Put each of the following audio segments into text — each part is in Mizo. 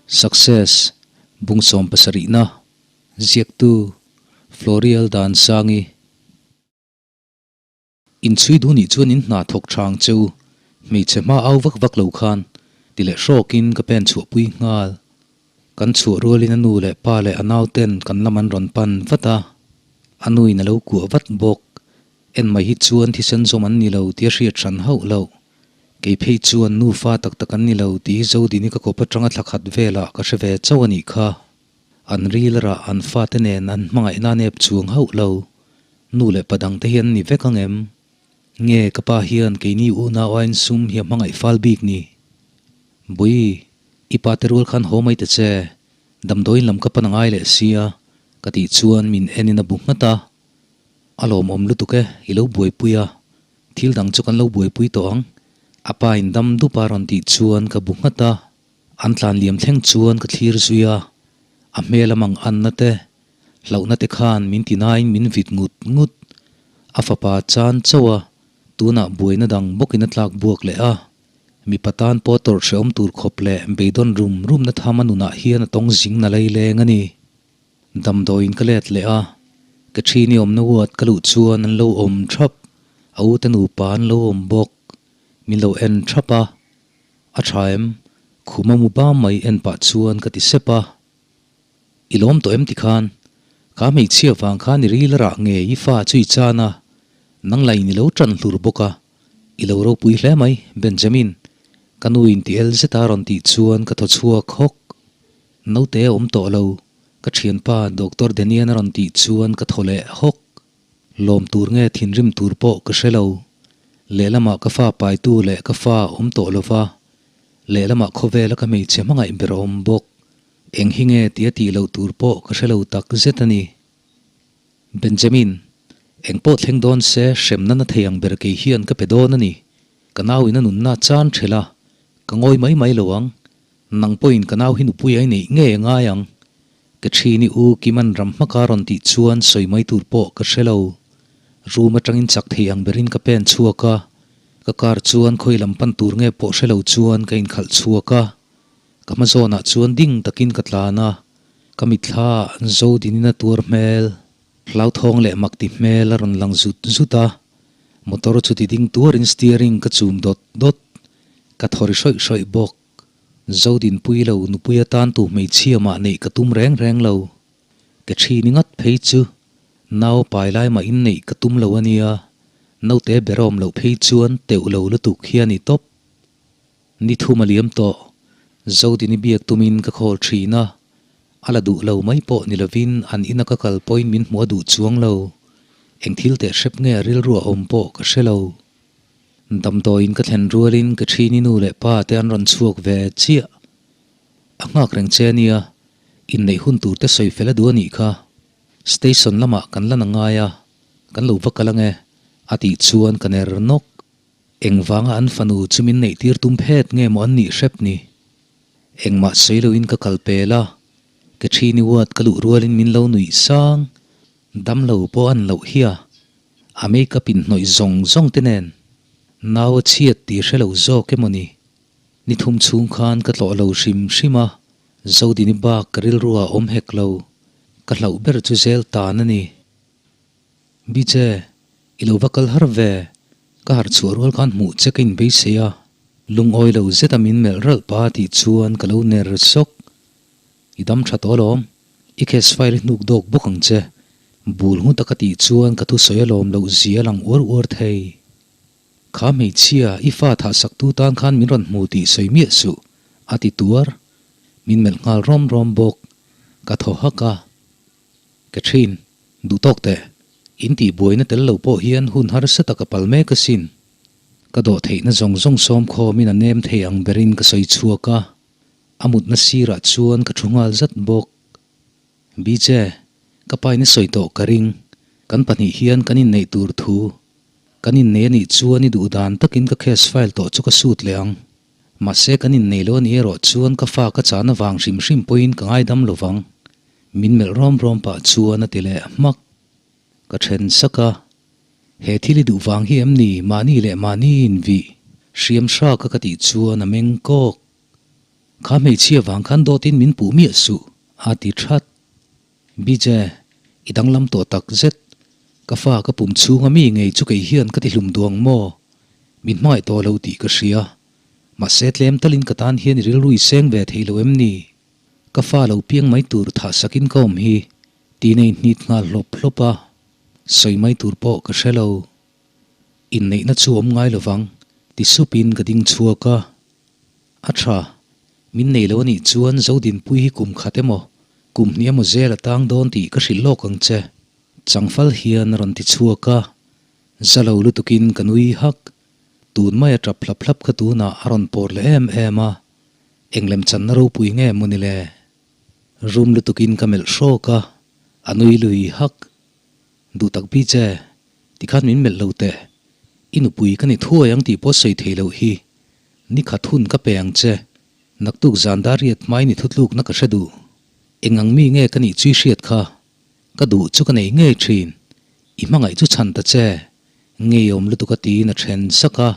Success, Bung sawmpasarihna, Ziaktu, Florial Dansangi. Inchhui duh nih chuan in hna thawk tha ang che u, hmeichhe hma au vak vak lo khan ti leh hrawkin ka pen chhuahpui nghal. Kan chhuah rualin a nu leh pa leh a nauten kan lam an rawn pan vat a, a nuin a lo kuah vat bawk. En mai hi chuan thisen zawm an ni lo tia hriat hran hauh loh. Kei phei chuan nufa tak tak an ni lo tih hi Zodini ka kawp atanga thla khat velah ka hre ve chauh a nih kha. An ril rah an fate nen an hmangaihna nep chuang hauh lo. Nu leh pa dangte hi an ni vek ang em? Nge ka pa hian keini unau aiin sum hi a hmangaih fal bik ni? Bui, i pa te rual khan haw mai ta che, damdawiin lam ka pan a ngai leh sia, ka tih chuan min enin a bu nghat a. A lawmawm lutuk e, i lo buaipui a. Thil dang chu kan lo buaipui tawh ang. A pa in dam dup a rawn tih chuan ka bu nghat a. An tlan liam thleng chuan ka thlir zui a. A hmel a mang anna te, hlauhna te khan min ti nain min vit ngut ngut. A fapa chan chauh a, tunah buaina dang bawkin a tlak buak leh a. Mipa tan pawh tawrh hrehawm tur khawp leh beidawn rum rumna tham a nunah hian a tawng zing na laileng a ni. Damdawiin ka let leh a, ka ṭhini awmna uat ka luh chuan an lo awm ṭhap, a ute nupa an lo awm bawk, min lo en ṭhap a, a ṭha em? Khuma mu bam mai en pah chuan ka ti sep a, I lawm tawh em tikhan? Kha hmeichhia vang khan i ril a rah nge i fa chu i chan a, nang lain i lo ṭan hlur bawk a, i lo ropui hle mai Benjamin, ka nu in ti el zet a rawn tih chuan ka thaw chhuak hawk. Naute a awm tawh lo, ka thianpa Doctor Danian a rawn tih chuan ka thaw leh hawk. Lawm tur nge thinrim tur pawh ka hre lo. Lehlamah ka fa paitu leh ka fa awm tawh lo va, lehlamah khawvela ka hmeichhe hmangaih ber a awm bawk. Eng hi nge tia tih loh tur pawh ka hre lo tak zet a ni. Benjamin, eng pawh thleng dawn se hremna na thei ang ber kei hian ka pe dawn a ni. Ka nauin a nunna chan ṭhelh a, ka ngawi mai mai lo ang. Nang pawhin ka nau hi nupui ai neih ngei a ngai ang. Ka ṭhini u Kiman ram hmaka rawn tih chuan sawi mai tur pawh ka hre lo. Room aṭangin chak thei ang berin ka pen chhuak a, ka car chuan khawi lam pan tur nge pawh hre lo chuan ka inkhalh chhuak a. Ka hma zawnah chuan ding takin ka tlan a, ka mitthla ah Zodinin a tuar hmel, hlauthawng leh mak ti hmel a rawn lang zut zut a. Motor chu ti ding tuarin steering ka chum dawt dawt, ka thaw ri hrawih hrawih bawk. Zodinpui lo nupui atan tu hmeichhia mah neih ka tum reng reng lo. Ke ṭhini ngat phei chu nau pai lai mah in neih ka tum lo a nia, naute berawm loh phei chuan teuh lo lutuk hi a ni tawp. Ni thum a liam tawh, Zodini biak tumin ka call ṭhin a, a la duh lo mai pawh ni lovin an ina ka kal pawhin min hmuh a duh chuang lo. Eng thil teh hrep nge a rilru a awm pawh ka hre lo. Damdawiin ka thlen rualin ka ṭhini nu leh pa te an rawn chhuak ve chiah. A nghak reng che a nia, inneih hun tur te sawi fel a duh a nih kha. Station lamah kan lan a ngai a, kan lo va kal ange, a tih chuan ka ner nawk. Engvanga an fanu chu min neih tir tum phet nge maw an nih hrep ni? Engmah sawi loin ka kal pel a, ka ṭhini uat ka luh rualin min lo nuih sang. Damlo pawh an loh hi a. A makeup in hnawih zawng zawng te nen nau a chhiat tih hre lo zawk emaw ni? Ni thum chhung khan ka tlawh lo hrim hrim a, Zodini bak ka rilru ah awm hek lo, ka hlauh ber chu zel tan a ni. Biche, i lo va kal har ve, ka harh chhuah rual khan hmuh che ka inbeisei a, lungawi lo zet a min melh ralh pa tih chuan ka lo ner sawk. I dam tha tawh alawm, i case file i hnuk dawk bawk ang che. Bul nghut a ka tih chuan ka thusawi alawm loh zia lang uar uar thei. Kha hmeichhia, i fa thah sak tu tan khan min rawn hmu tih sawi miah suh, a ti tuar. Min melh nghal rawm rawm bawk. Ka thaw hak a. Catherine, duh tawk teh. In tih buaina tel lo pawh hian hun harsa tak a pal mek asin. Ka dawh theihna zawng zawng sawm khawmin a nem thei ang berin ka sawi chhuak a. A mutna sirah chuan ka thu nghal zat bawk. Biche, ka paina sawi tawh ka ring. Kan pahnih hian kan inneih tur thu. Kan innei anih chuan i duh dan takin ka case file tawh chu ka sut leh ang. Mahse kan innei lo anih erawh chuan ka fa ka chahna vang hrim hrim pawhin ka ngaidam lo vang. Min melh rawm rawm pah chuan a ti leh hmak. Ka then sak a. He thil i duh vang hi em ni mahni leh mahni in vih hriam hraka ka tih chuan a meng kawk. Kha hmeichhia vang khan dawtin min puh miah suh, a ti that. BJ, i danglam tawh tak zet. Ka fa ka pum chhunga mi ngei chu kei hian ka ti hlum duang maw? Min hmangaih tawh lo tih ka hria. Mahse tlem talin ka tan hian i rilru i seng ve thei lo em ni? Ka fa lo piang mai tur thah sakin ka awm hi, tiin a inhnit nghal hlawp hlawp a. Sawi mai tur pawh ka hre lo. Inneihna chu awm ngai lovang, ti supin ka ding chhuak a. A tha, min nei lo a nih chuan Zodinpui hi kum khat emaw, kum hnih emaw zel a tang dawn tih ka hrilh lawk ang che. Changfal hian a rawn ti chhuak a, za lo lutukin ka nui hak. Tun mai a tap hlap hlap kha tunah a rawn pawr leh em em a, eng lemchanna ropui nge maw ni le? Rum lutukin ka melh hrawk a, a nui lui hak. Duh tak bi che, tikhan min melh lo teh. I nupui ka ni thuai ang tih pawh sawi thei loh hi. Ni khat hun ka pe ang che. Naktuk zan dar riat hmai ni thutlukna ka hre duh. Eng ang mi nge ka nih chui hriat kha? Ka duh chu ka nei ngei thin. I hmangaih chu chhan ta che. Ngeiawm lutuk a tiin a then sak a.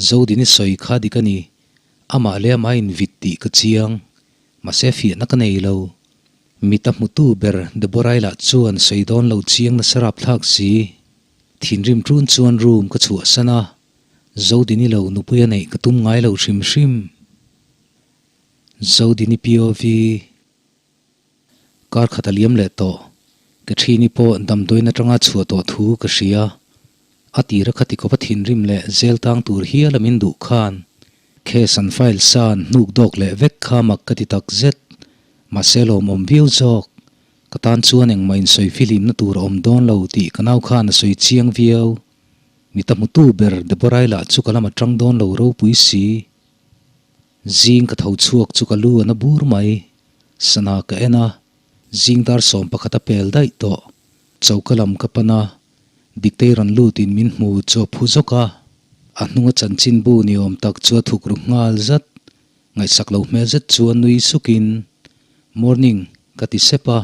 Zodini sawi kha dik a ni. Amah leh amah invit tih ka chiang. Mahse fiahna ka nei lo. Mit a hmutu ber Deborah-i lah chuan sawi dawn lo chiang nasa rapthlak si. Thinrim ṭun chuan room ka chhuahsan a, Zodini lo nupui a neih ka tum ngai lo hrim hrim. Zodini POV Kar khat a liam leh tawh. Catherine-i pawh damdawiin atanga chhuah tawh thu ka hria. A tira khati khawpa thinrim leh zel tang tur hial a min duh khan case an file san hnuk dawk leh vek kha mak ka ti tak zet. Mahse lawmawm viau zawk. Ka tan chuan engmah insawi fihlimna tur a awm dawn lo tih ka nau khan a sawi chiang viau. Mi ta hmutu ber Deborah-i lah chu ka lam atang dawn lo ropui si. Zing ka tho chhuak chu ka lu a na bur mai. Sana ka en a, zing dar 11 a pel daih tawh. Choka lam ka pan a, Diktei rawn lutin min hmu chu a phu zawk a. A hnunga chanchinbu ni awm tak chu a thuk ru nghal zat. Ngaihsak lo hmel zet chuan nui sukin, Morning, ka ti sep a.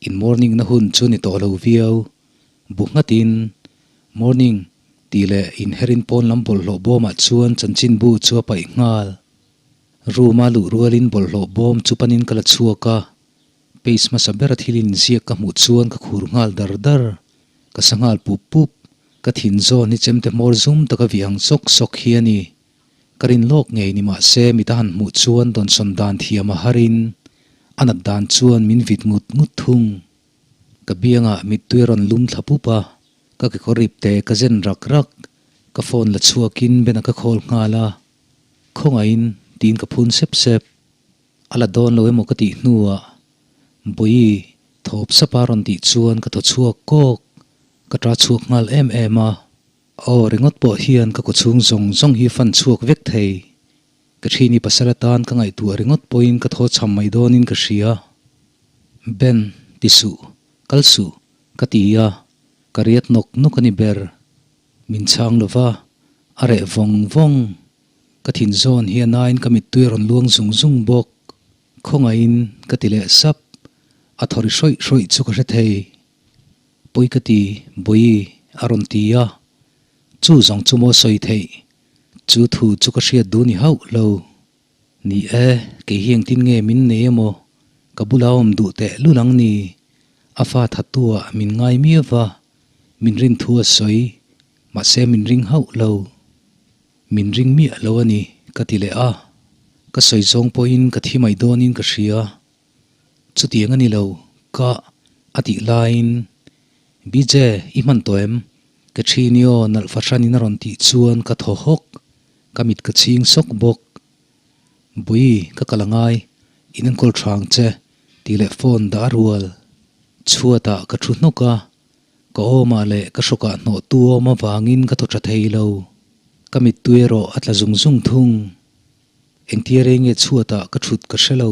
In morning na hun chu ni tawh lo viau. Bu nghatin, Morning, tih leh inherin pawn lam bawlhhlawh bawmah chuan chanchinbu chu a paih nghal. Room-a luh rualin bawlhhlawh bawm chu panin ka la chhuak a. Page hmasa bera thil inziak ka hmuh chuan ka khur nghal dar dar. Ka sa nghal pup pup. Ka thin zawn hi chemte hmawr zum taka vih ang sawk sawk hi a ni. Ka rin lawk ngei ni mah se mit a han hmuh chuan dawnsawn dan thiam a harin a nat dan chuan min vit ngut ngut thung. Ka biangah mittui a rawn lum thla pup a, ka kekawr rip te ka zen rak rak. Ka phone la chhuakin Ben-a ka call nghal a, Khawngaihin tiin ka phun sep sep. A la dawn lo emaw ka tih hnuah Bawihi thawp sapa rawn tih chuan ka thaw chhuak kawk. Ka ta chhuak nghal em em a. Aw ringawt pawh hian ka kawchhung zawng zawng hi fan chhuak vek thei. Ka thini pasal atan ka ngaihtuah ringawt pawhin ka thaw chham mai dawnin ka hria. Ben, ti suh, kal suh, ka ti a, ka riat nawk nawk a ni ber. Min chhang lo va, a reh vawng vawng. Ka thin zawn hi a nain ka mittui a rawn luang zung zung bawk. Khawngaihin ka ti leh sap. A thaw ri hrawih hrawih chu ka hre thei. Pawi ka ti, Bawihi, a rawn ti a. Chu zawng chu maw sawi theih? Chu thu chu ka hriat duh ni hauh lo. Ni e, kei hi engtin nge min nei emaw? Ka bula awm duh teh lul ang ni. A fa thattu-ah min ngai miau va, min rin thu a sawi. Mahse min ring hauh lo. Min ring miah lo a ni, ka ti leh a. Ka sawi zawng pawhin ka thi mai dawnin ka hria. Chutiang a ni lo, ka a tih laiin, BJ, i hman tawh em? Ka ṭhin i aw nalh fahranin a rawn tih chuan ka thaw hawk, ka mit ka chhing sawk bawk. Bawihi, ka kal a ngai, in enkawl ṭha ang che, tih leh phone dah a rual. Chhuatah ka ṭhu hnawk a, ka awmah leh ka hrawkah hnawhtu awm avangin ka thaw ṭha thei lo. Ka mittui erawh a tla zung zung thung. Engtia rei nge chhuatah ka thut ka hre lo.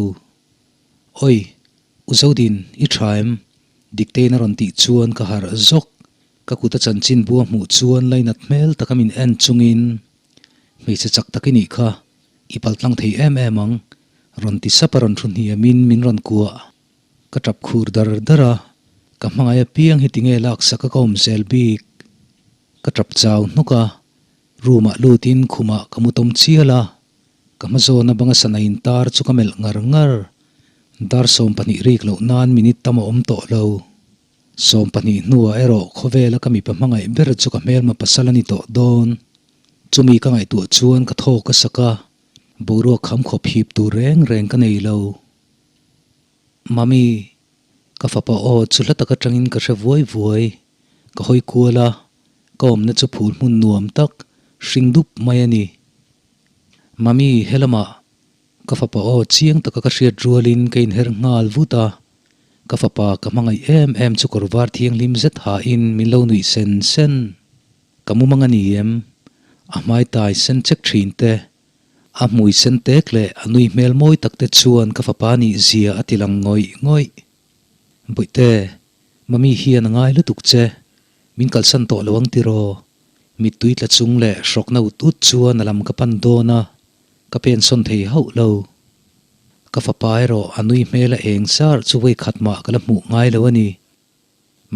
Oi, U Zodin, i tha em? Diktein a rawn tih chuan ka harh zawk. Ka kut a chanchin bua hmuh chuan lainat hmel taka min en chungin, Hmeichhe chak tak i nih kha, i paltlang thei em em ang, rawn ti sap a rawn thu hniamin min rawn kuah. Ka tap khur dar dar a, ka hmangaih apiang hi tinge laksak a ka awm zel bik. Ka tap chau hnawk a, Room ah lutin khumah ka mu tawm chial a. Ka hma zawna banga sana intar chu ka melh ngar ngar. Dar 20 rik loh nan minute tam a awm tawh lo. 20 hnuah erawh khawvela ka mipa hmangaih ber chu ka hmelma pasal a ni tawh dawn. Chumi ka ngaihtuah chuan ka thaw ka sak a, boruak kham khawp hip tur reng reng ka nei lo. Mummy, ka fapa aw chu hla tak atangin ka hre vuai vuai. Ka hawi kual a, ka awmna chu phul hmun nuam tak, hring dup mai a ni. Mummy, helamah ka fapa aw chiang taka ka hriat rualin ka inher nghal vut a, ka fapa ka hmangaih em em chu kawr var thianghlim zet hahin min lo nuih sen sen. Ka mumang a ni em? A hmai tai sen chek thin te, a hmui sen tek leh a nui hmel mawi tak te chuan ka fapa nih zia a ti lang ngawih ngawih. Bawihte, Mummy hian a ngai lutuk che, min kalsan tawh lo ang tiraw? Mittui tla chung leh hrawkna ut ut chuan a lam ka pan dawn a, ka pensawn thei hauh lo. Ka fapa erawh a nui hmel a eng zar chu vawi khat mah ka la hmuh ngai lo a ni.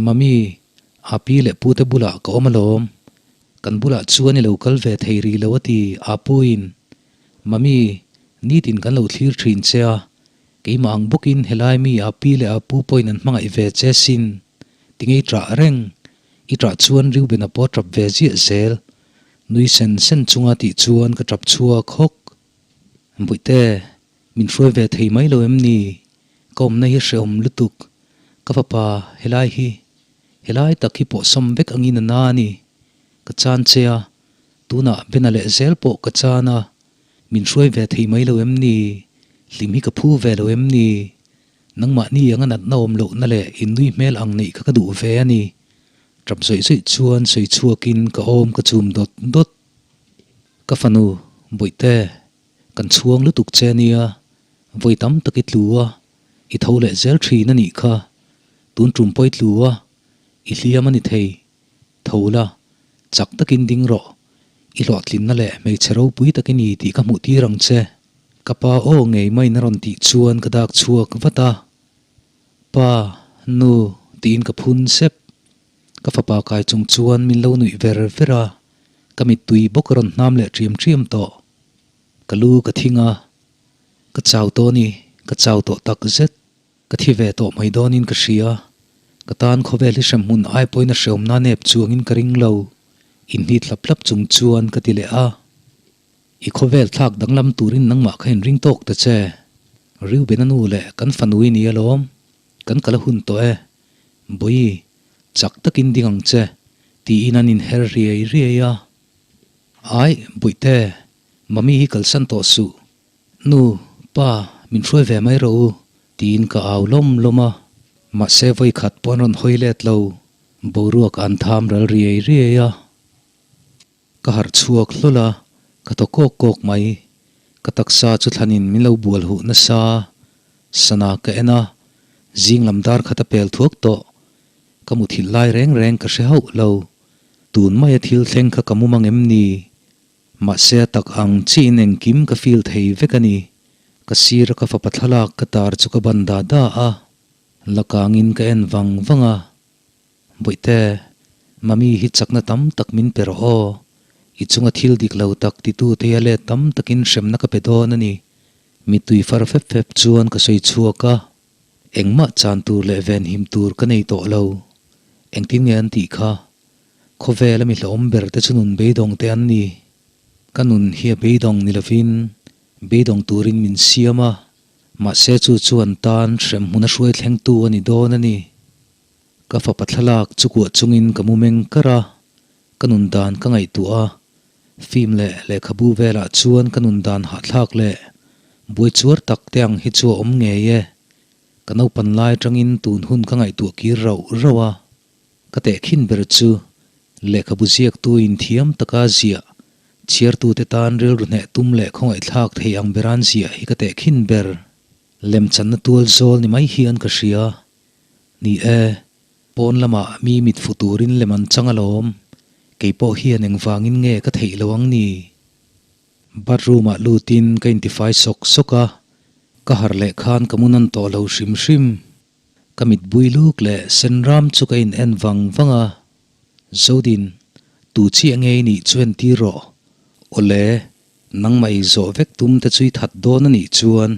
Mummy, a pi leh pute bulah ka awm alawm. Kan bulah chuan i lo kal ve thei rih lo a ti a puin. Mummy, nitin kan lo thlir thin che a, keimah ang bawkin helai mi a pi leh a pu pawhin an hmangaih ve che sin. Tinge i ṭah reng? I ṭah chuan Reuben-a pawh a ṭap ve ziah zel. Nui sen sen chunga tih chuan ka ṭap chhuak hawk. Bawihte, min hruai ve thei mai lo em ni? Ka awmna hi hrehawm lutuk. Ka fapa, helai hi, helai tak hi pawhsawm vek angin a na a ni. Ka chan che a, tunah Bena leh zel pawh ka chan a. Min hruai ve thei mai lo em ni? Hlim hi ka phu ve lo em ni? Nangmahni anga natna awm lohna leh innui hmel ang neih kha ka duh ve a ni. Tap zawih zawih chuan sawi chhuakin ka awm ka chum dawt dawt. Ka fanu, Bawihte, kan chhuang lutuk che a nia, vawi tam tak i tlu a, i tho leh zel thin a nih kha. Tun tum pawh i tlu a, i hliam a ni thei. Tho la, chak takin ding rawh. I hlawhtlinna leh hmeichhe ropui tak i ni tih ka hmuh tir ang che. Ka pa aw ngei maiin a rawn tih chuan ka dak chhuak vat a. Pa, nu, tiin ka phun sep. Ka fapa kai chung chuan min lo nuih ver ver a, ka mittui bawk a rawn hnam leh ṭiam ṭiam tawh. Ka lu ka thing a, ka chau tawh a ni, ka chau tawh tak zet. Ka thi ve tawh mai dawnin ka hria. Ka tan khawvel hi hremhmun ai pawhin a hreawmna nep chuangin ka ring lo. Inhnit hlap hlap chung chuan ka ti leh a. I khawvel thlak danglam turin nangmah kha inring tawk ta che. Reuben-a nu leh kan fanu i ni alawm. Kan kal a hun tawh e. Bawi, chak takin ding ang che, tiin an inher riai riai a. Ai, Bawihte, Mummy hi kalsan tawh suh. Nu, pa, min hruai ve mai rawh u, tiin ka au lawm lawm a. Mahse vawi khat pawh an rawn hawi let lo. Boruak an tham ral riai riai a. Ka harh chhuak hlawl a, ka thaw kawk kawk mai. Ka taksa chu thlanin min lo bual huh nasa. Sana ka en a, zing lam dar khat a pel thuak tawh. Ka muthilh lai reng reng ka hre hauh lo. Tun maia thil thleng kha ka mum ang em ni? Mahse a tak ang chiin engkim ka feel thei vek a ni. Ka sir a ka fapa thlalak ka tar chu ka ban da da a, la kangin ka en vang vang a. Bawihte, Mummy hi chakna tam tak min pe rawh aw. I chunga thil dik lo tak titu te a let tam takin hremna ka pe dawn a ni. Mittui far fep fep chuan ka sawi chhuak a, engmah chan tur leh venhim tur ka nei tawh lo. Engtin nge an tih kha? Khawvel a mi hlauhawm ber te chu nun beidawng te an ni. Ka nun hi a beidawng ni lovin beidawng turin min siam a, mahse chu chu an tan hremhmun a hruai thlengtu a ni dawn a ni. Ka fapa thlalak chu kuah chungin ka mu meng kar a, ka nun dan ka ngaihtuah a, film leh lehkhabu velah chuan ka nun dan hahthlak leh buai chuar tak te ang hi chu a awm ngei e. Ka naupan lai atangin tun hun ka ngaihtuah kir rauh rauh a, ka tehkhin ber chu lehkhabu ziaktu in thiam taka ziah chhiartute tan rilru hneh tum leh khawngaihthlak thei ang beran ziah hi ka tehkhin ber. Lemchanna tual zawl ni mai hian ka hria. Ni e, pawn lamah mi mit fu turin lem an chang alawm. Kei pawh hian engvangin nge ka theih lo ang ni? Bathroom ah lutin ka intifai sawk sawk a, ka harh leh khan ka mu nawn tawh lo hrim hrim. Ka mit bui luk leh sen ram chu ka in en vang vang a, Zodin, tu chiah nge i nih chu entir rawh. Awle. Nangmah ei zawh vek tum te chu i that dawn a nih chuan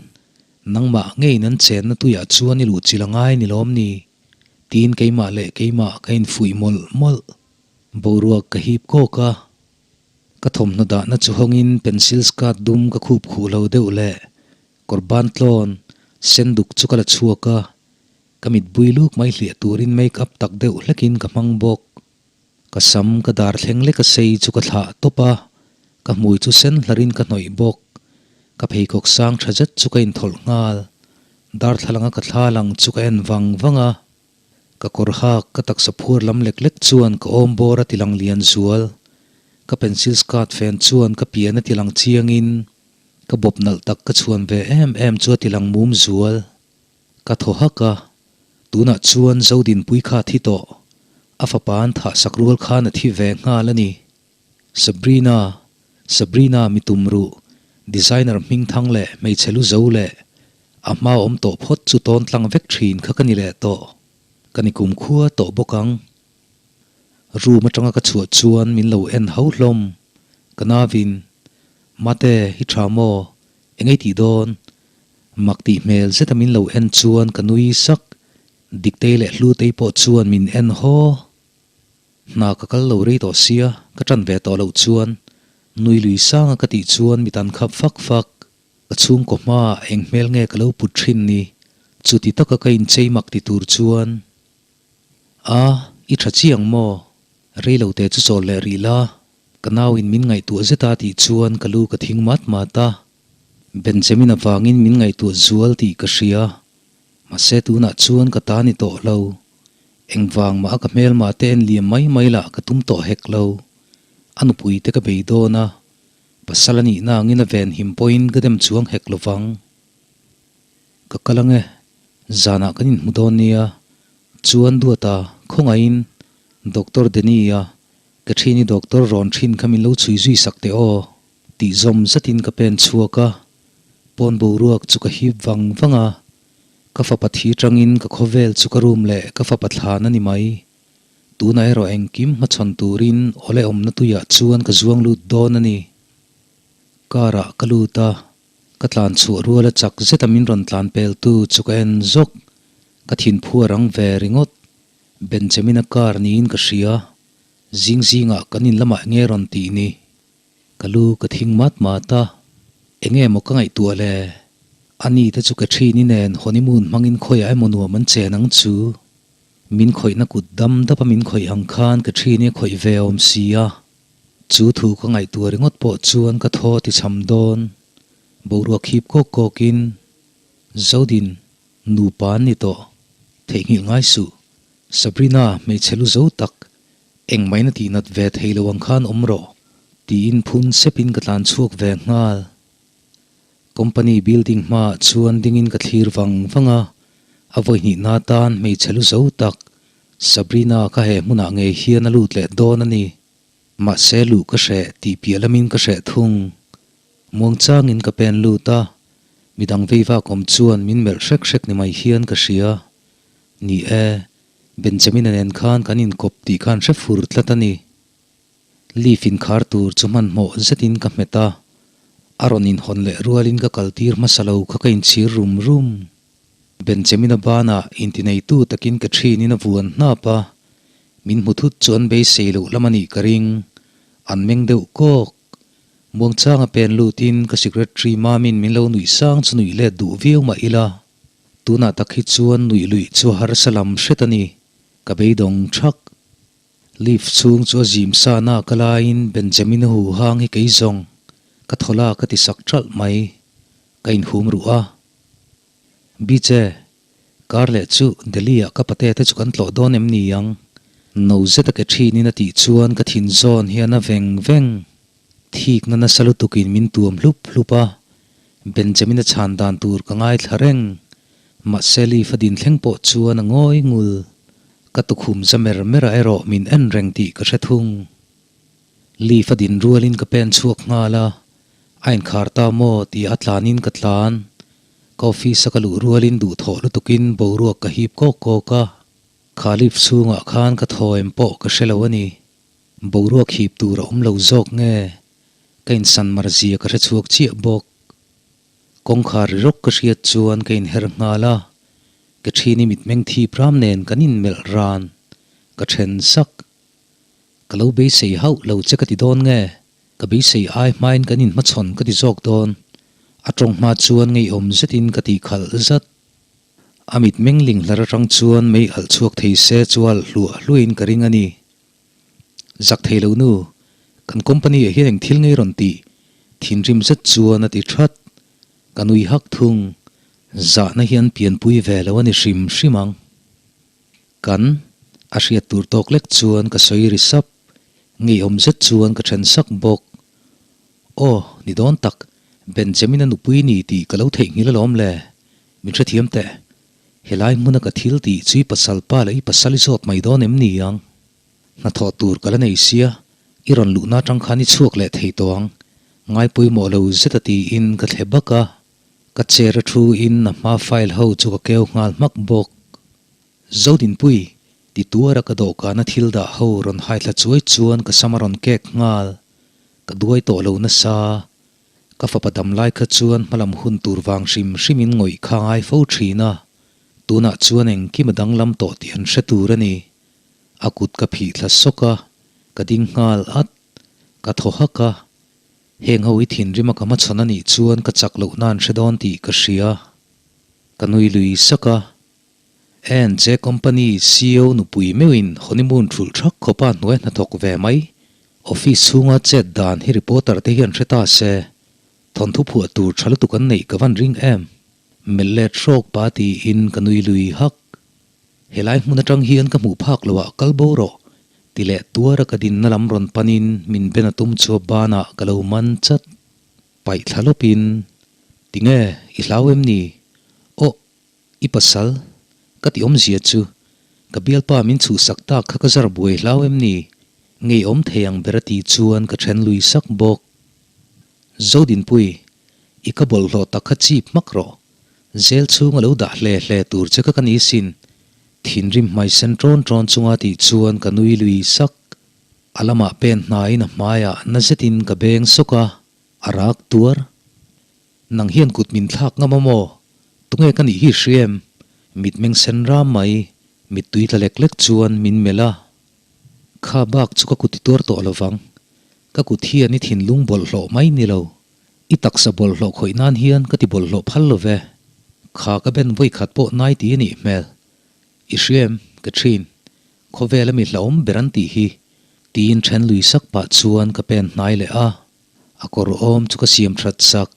nangmah ngeiin an chenna tuiah chuan i luhchilh a ngai ni lawm ni? Tiin keimah leh keimah ka infuih mawlh mawlh. Boruak ka hip kawk a, ka thawmhnaw dahna chu hawngin pencil skirt dum ka khup khuh lo deuh leh kawr ban tlawn sen duk chu ka la chhuak a, ka mit bui luk mai hliah turin make up tak deuh hlekin ka hmang bawk. Ka sam ka dar thleng lek a sei chu ka thlah tawp a, ka hmui chu sen hlarin ka hnawih bawk. Ka pheikhawk sang tha zet chu ka inthawlh nghal. Darthlalanga ka thla lang chu ka en vang vang a. Ka kawr hak ka taksa phuar lam lek lek chuan ka awm bawr a tilang lian zual. Ka pencil skirt fen chuan ka pian a tilang chiangin ka bawp nalh tak ka chhuan ve em em chu a tilang mum zual. Ka thaw hak a, tunah chuan Zodinpui kha a thi tawh. A fapa an thah sak rual khan a thi ve nghal a ni. Sabrina, Sabrina mi tum ruh, designer hming thang leh hmeichhe lu zo leh a hma awm tawh phawt chu tawn tlang vek thin kha ka ni leh tawh. Ka ni kum khua tawh bawk ang. Room atanga ka chhuah chuan min lo en hau hlawm. Ka navin, Mate, i tha maw? Engei tih dawn? Mak tih hmel zeta min lo en chuan ka nui sak. Diktei leh Hlutei pawh chuan min en haw. Hna ka kal lo rei tawh sia, ka ṭan ve tawh loh chuan nui lui sanga ka tih chuan mit an khap fak fak. Ka chhungkaw hmaah eng hmel nge ka lo put ṭhin ni? Chuti taka ka inchei mak ti tur chuan, A, i ṭha chiang maw? Rei lo te chu chawl leh rih la, ka nauin min ngaihtuah zeta tih chuan ka lu ka thing mat mat a. Benjamin avangin min ngaihtuah zual tih ka hria. Mahse tunah chuan ka ta ni tawh lo. Engvang mah a ka hmelmah te en liam mai mai lah ka tum tawh hek lo. A nupui te ka bei dawn a, pasal a nihna angin a venhim pawhin ka dem chuang hek lo vang. Ka kal ange, zanah kan inhmu dawn nia. Chuan Duata, khawngaihin Doctor Denny-a, ka ṭhini doctor rawn ṭhin kha min lo chhui zui sak teh aw. Tih zawm zatin ka pen chhuak a, pawn boruak chu ka hip vang vang a, ka fapa thi tangin ka khawvel chu ka room leh ka fapa thlan a ni mai. Tunah erawh engkim hmachhawn turin awle awmna tuiah chuan ka zuang lut dawn a ni. Car ah ka lut a, ka tlan chhuah ruala chak zeta min rawn tlan peltu chu ka en zawk, ka thinphu a rang ve ringawt. Benjamin-a car niin ka hria, zing zingah kan in lamah nge rawn tih ni? Ka lu ka thing mat mat a, enge maw ka ngaihtuah le? A ni te chu Catherine-i nen honeymoon hmangin khawiah emaw nuam an chen ang chu. Min khawihna kut dam dap a min khawih ang khan Catherine-i a khawih ve awm si a. Chu thu ka ngaihtuah ringawt pawh chuan ka thaw ti cham dawn. Boruak hip kawk kawkin, Zodin, nupa an ni tawh. Theihnghilh ngai suh. Sabrina, hmeichhe lu zo tak, Engmah in a tihnat ve thei lo ang khan awm rawh, tiin phun sepin ka tlan chhuak ve nghal. Company building hmaah chuan dingin ka thlir vang vang a, a vawihnihna atan hmeichhe lu zo tak Sabrina kha he hmunah ngei hian a lut leh dawn a ni. Mahse luh ka hreh tih piah lamin ka hreh thung. Muangchangin ka pen lut a, midang veivak awm chuan min melh hrek hrek ni mai hian ka hria. Ni e, Benjamin-a nen khan kan inkawp tih khan hre fur tlat a ni. Leaf inkhar tur chu hmanhmawh zetin ka hmet a, a rawn inhawn leh rualin ka kaltir hmasa lo kha ka inchhir rum rum. Benjamin-a banah intineitu takin ka ṭhinin a vuan hnap a, min hmu thut chu an beisei loh lam a nih ka ring. An meng deuh kawk. Muangchanga pen lutin ka secretary mamin min lo nuih sang chu nuih let duh viau mah ila. Tunah tak hi chuan nuih luih chu a harsa lam hret a ni, ka beidawng thak. Lift chhung chu a zim sa na ka laiin Benjamin-a hu hang hi kei zawng ka thaw la ka ti sak ṭalh mai, ka inhum ruh a. Biche, kar leh chu Delhi-ah ka pate te chu kan tlawh dawn em ni ang? No zeta ke ṭhinin a tih chuan ka thin zawn hian a veng veng. Thikna nasa lutukin min tuam hlup hlup a, Benjamin-a chhan dan tur ka ngaithla reng. Mahse Leaf a din thleng pawh chuan a ngawi ngul. Ka tukhum za mer mer ah erawh min en reng tih ka hre thung. Leaf a din rualin ka pen chhuak nghal a, a inkhar ta maw tih a tlanin ka tlan. Ka office a ka luh rualin duhthawh lutukin boruak ka hip kawk kawk a, kha Leaf chhungah khan ka thaw em pawh ka hre lo a ni. Boruak hip tur a awm lo zawk nge? Ka insan mar zia ka hre chhuak chiah bawk. Kawngkhar ri rawk ka hriat chuan ka inher nghal a, ka ṭhini mitmeng thip ram nen kan inmelh ran ka ṭhen sak. Ka lo beisei hauh lo che ka ti dawn nge? Ka beisei ai hmain kan inhmachhawn ka ti zawk dawn. A tawng hma chuan ngeiawm zetin ka tih khalh zat. A mitmeng ling hlar atang chuan mei alh chhuak thei se chual hluah hluahin ka ring a ni. Zak thei lo nu, kan company ah hian eng thil ngei rawn tih? Thinrim zet chuan a ti that. Ka nui hak thung. Zahna hian pianpui ve lo a ni hrim hrim ang. Kan a hriat tur tawk lek chuan ka sawi ri sap, ngeiawm zet chuan ka then sak bawk. Aw, ni dawn tak, Benjamin-a nupui ni tih ka lo theihnghilh alawm le, min hrethiam teh. Helai hmuna ka thil tih chu i pasal pa leh i pasal i zawt mai dawn em ni ang? Hnathawh tur ka la nei sia, i rawn luhna atang khan i chhuak leh thei tawh ang, ngai pawimawh lo zet a tiin ka thle bak a, ka chair a thu in a hma file ho chu ka keu nghal hmak bawk. Zodinpui, ti tuara ka dawhkana thil dah ho rawn haithla chuai chuan ka sam a rawn kek nghal. Ka duai tawh lo nasa. Ka fapa dam lai kha chuan hmalam hun tur vang hrim hrimin ngawih kha ngai fo thin a, tunah chuan engkim a danglam tawh tih an hre tur a ni. A kut ka phih thla sawk a, ka ding nghal at. Ka thaw hak a, heng ho hi thinrim a ka hmachhawn a nih chuan ka chak loh nan hre dawn tih ka hria. Ka nui lui sak a, NJ Company ceo nupui meuhin honeymoon thulh thak khawpa hnuai hnathawk ve mai. Office chhunga chet dan hi reporter te hian hre ta se, thawnthu phuah tur tha lutuk an neih ka van ring em. Melh let hrawk pa tiin ka nui lui hak. Helai hmun atang hian ka hmuh phak loh ah kal bo rawh ti leh tuara ka dinna lam rawn panin min ben a tum chu a banah ka lo man chat. Paih thla lawpin, Tinge i hlau em ni? Aw! I pasal, ka ti awmzia chu, ka bialpa min chhuhsak tak kha ka zar buai hlau em ni? Ngeiawm thei ang ber a tih chuan ka then lui sak bawk. Zodinpui, i ka bawlhhlawh tak kha chip hmak rawh. Zel chhung a lo dah hle hle tur che kha ka ni sin. Thinrim hmai sen ṭawn ṭawn chunga tih chuan ka nui lui sak. A lamah pen hnaiin a hmaiah na zetin ka beng sawk a, a rak tuar. Nang hian kut min thlak ngam a maw? Tunge ka nih hi hria em? Mitmeng sen ram mai, mittui tla lek lek chuan min melh a. Kha bak chu ka kut i tuar tawh lo vang. Ka kut hian i thinlung bawlhhlawh mai ni lo. I taksa bawlhhlawh khawih nan hian ka ti bawlhhlawh phal lo ve. Kha ka ben vawi khat pawh nai ti a nih hmel. I hria em? Ka thin. Khawvel a mi hlauhawm ber an tih hi. Tiin then lui sak pah chuan ka pen hnai leh a. A kawr awm chu ka siam that sak.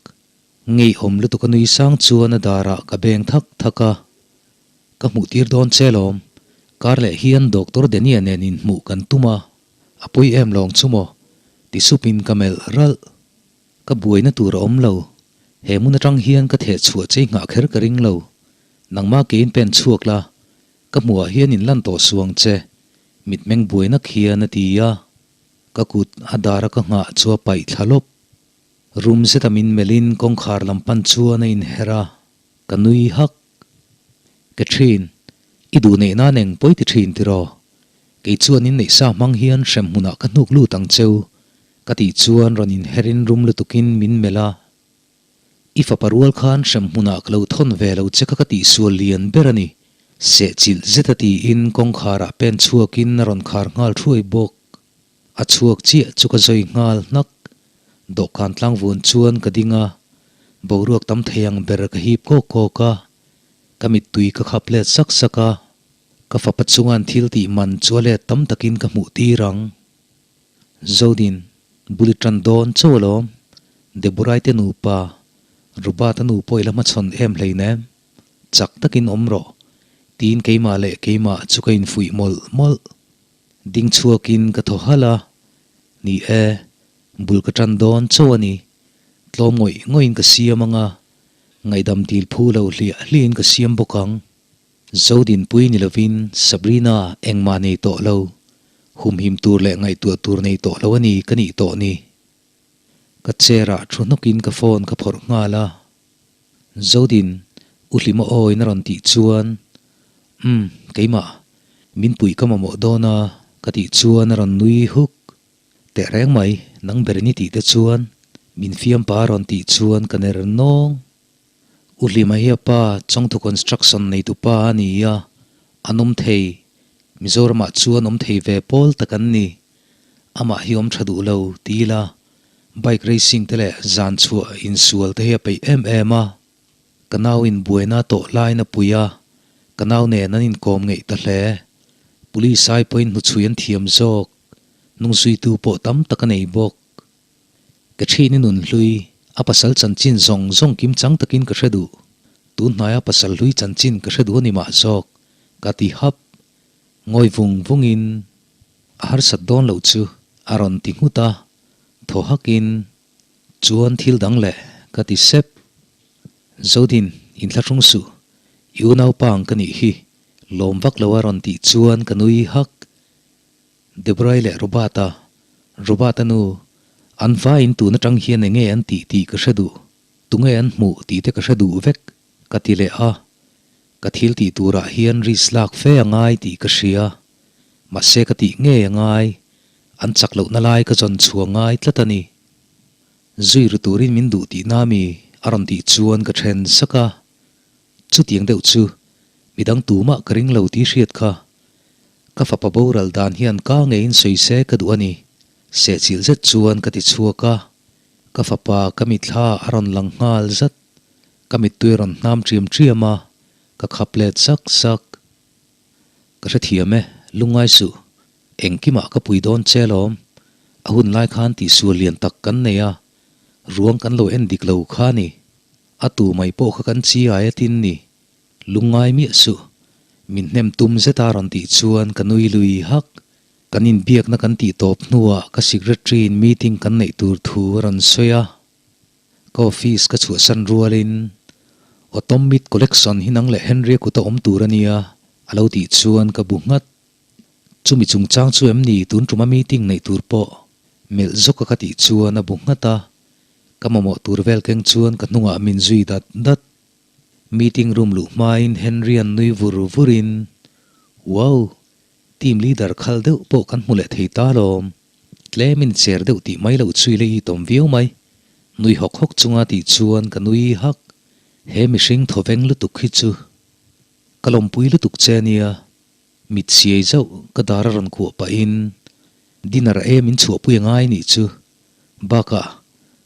Ngeiawm lutuk a nui sang chuan a darah ka beng thak thak a. Ka hmuh tir dawn che lawm. Kar leh hian Doctor Dania nen inhmuh kan tum a, a pui em lawng chu maw? Ti supin ka melh ralh. Ka buaina tur a awm lo. He hmun atang hian ka theh chhuah chei nghah kher ka ring lo. Nangmah keiin pen chhuak la, ka hmuhah hian inlan tawh suang che. Mitmeng buaina khian a ti a. Ka kut a dara ka nghah chu a paih thla lawp. Rum zeta min melhin kawngkhar lam pan chuan a inher a, ka nui hak. Ka thin, i duh neih nan eng pawi ti thin tiraw? Kei chuan in neih sa hmang hian hrem hmunah ka hnuk lut ang cheu, ka tih chuan rawn inherin rum lutukin min melh a. I fapa rual khan hrem hmunah ka lo thawn ve lo che kha ka tihsual lian ber a ni, sehchilh zeta tiin kawngkharah pen chhuakin a rawn khar nghal thuai bawk. A chhuak chiah chu ka zawi nghal hnak. Dawhkan tlangvun chuan ka ding a, boruak tam thei ang ber ka hip kawk kawk a, ka mittui ka khap let sak sak a, ka fapa chunga'n thil tih man chu a let tam takin ka hmuh tir ang. Zodin, bul i tan dawn chauh alawm. Deborah-i te nupa, Robert-a nu pawh i la hmachhawn em hleinem. Chak takin awm rawh, tiin keimah leh keimah chu ka infuih mawlh mawlh. Ding chhuakin ka thaw halh a, Ni e, bul ka tan dawn chauh a ni. Tlawm ngawih ngawih in ka siam ang a, ngaihdam dil phu lo hliah hliah in ka siam bawk ang. Zodinpui ni lovin Sabrina engmah nei tawh lo, humhim tur leh ngaihtuah tur nei tawh lo a ni ka nih tawh ni. Ka chair ah thu hnawkin ka phone ka phawrh nghal a. Zodin, U Hlima awiin a rawn tih chuan, Umm, keimah, min puih ka mamawh dawn a ka tih chuan a rawn nui huk. Tehreng mai, nang ber in i tih te chuan. Min fiam pa a rawn tih chuan ka ner nawng. U Hlima hi a pa Chawngthu Construction neitu pa a ni a, an awm thei. Mizoramah chuan awm thei ve pawl tak an ni. Amah hi awm tha duh lo ti ila, bike racing te leh zan chhuah insual te hi a peih em em a. Ka nau in buaina tawh lain a pui a, ka nau nen an inkawm ngeih ta hle. Police ai pawhin hnuchhui an thiam zawk, hnungzuitu pawh tam tak a nei bawk. Ka ṭhin i nun hlui, a pasal chanchin zawng zawng kim chang takin ka hre duh. Tun hnaia pasal hlui chanchin ka hre duh a ni mah zawk, ka ti hap. Ngawi vung vungin a harsat dawn loh chu a rawn ti nghut a, thaw hakin chuan thil dang leh ka ti sep. Zodin, inthlahrung suh, i unaupa ang ka nih hi, lawm vak lo a rawn tih chuan ka nui hak. Debray leh Robert-a, Robert-a nu, an vaiin tun atang hian enge an tih tih ka hre duh, tunge an hmuh tih te ka hre duh vek, ka ti leh a. Ka thil tih turah hian risk lak fe a ngai tih ka hria, mahse ka tih ngei a ngai, an chak lohna lai ka zawn chhuah ngai tlat a ni. Zui ru turin min duh tihna mi a rawn tih chuan ka then sak a, Chutiang deuh chu midang tumah ka ring lo tih hriat kha. Ka fapa boral dan hian ka ngeiin sawi se ka duh a ni. Sehchilh zet chuan ka ti chhuak a, ka fapa ka mitthla a rawn lang nghal zat. Ka mittui a rawn hnam ṭiam ṭiam a, ka khap let sak sak. Ka hrethiam e, lungngai suh. Engkimah ka pui dawn che alawm. A hun lai khan tihsual lian tak kan nei a, ruang kan lo en dik lo kha a ni. A tu mai pawh kha kan chi ai a tin ni. Lungngai miah suh. Min hnem tum zet a rawn tih chuan ka nui lui hak. Kan inbiakna kan tih tawp hnuah ka secretary in meeting kan neih tur thu a rawn sawi a. Ka office ka chhuahsan rualin Autumn Meat Collection hi nang leh Henry-a kuta awm tur a nia a lo tih chuan ka bu nghat. Chumi chungchang chu em ni tun tuma meeting neih tur pawh melh zawka ka tih chuan a bu nghat a. Ka mamawh tur vel keng chuan ka hnungah min zui dat dat. Meeting room luh hmain Henry-a'n nui vur vurin, Wow! Team leader khal deuh pawh kan hmu leh thei ta lawm. Tlemin cher deuh tih mai loh chui leh i tawm viau mai. Nui hawk hawk chunga tih chuan ka nui hak. He mihring thawveng lutuk hi chu ka lawmpui lutuk che ania. Mit siai zauh ka dar a rawn kuah pahin dinner em in chhuahpui a ngai nih chu. Bakah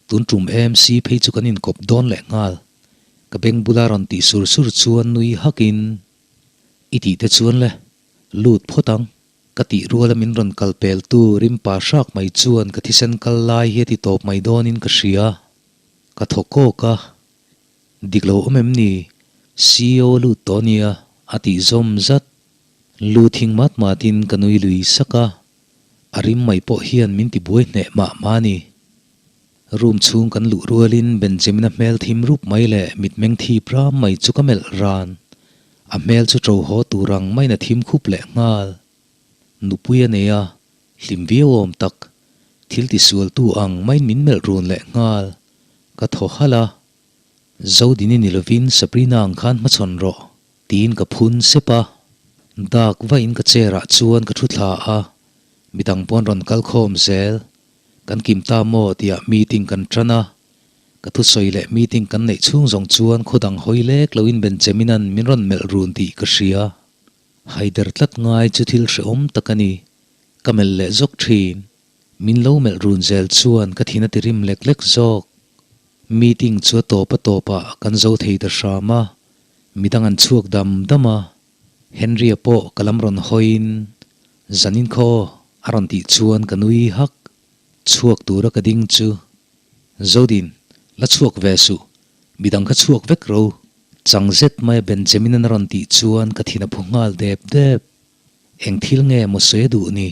tun tum MC phei chu kan inkawp dawn leh nghal. Ka beng bula rawn tih sur sur chuan nui hakin i tih te chuan le lut phawt ang. Ka tih ruala min rawn kal peltu rimpa hrak mai chuan ka thisen kal lai hi a ti tawp mai dawnin ka hria. Ka thaw kawk a. Dik lo awm em ni? CEO lut tawh nia, a tih zawm zat. Lu thing mat matin ka nui lui sak a, a rim mai pawh hian min ti buai hneh mah mah a ni. Room chhung kan luh rualin Benjamin-a hmel thim rup mai leh mitmeng thip ram mai chu ka melh ran. A hmel chu ṭo haw tur ang maiin a thim khup leh nghal. Nupui a nei a, hlim viau awm tak. Thil tisualtu ang maiin min melh run leh nghal. Ka thaw halh a, Zodini ni lovin Sabrina ang khan hmachhawn rawh, tiin ka phun sep a. Dak vahin ka chair ah chuan ka thu thla a, midang pawn rawn kal khawm zel. Kan kim ta maw tiah meeting kan tan a, ka thusawi leh meeting kan neih chhung zawng chuan khaw dang hawi lek loin Benjamin-a'n min rawn melh run tih ka hria. Haider tlat ngai chu thil hrehawm tak a ni, ka melh leh zawk thin. Min lo melh run zel chuan ka thin a ti rim lek lek zawk. Meeting chu a tawp a tawpah kan zo thei ta hram a, midang an chhuak dam dam a, Henry-a pawh ka lam rawn hawiin zanin khaw a rawn tih chuan ka nui hak. Chhuak tura ka ding chu Zodin, la chhuak ve suh, midang kha chhuak vek ro. Chang zet maia Benjamin-an a rawn tih chuan ka thin a phu nghal dep dep. Eng thil nge maw sawi a duh ni?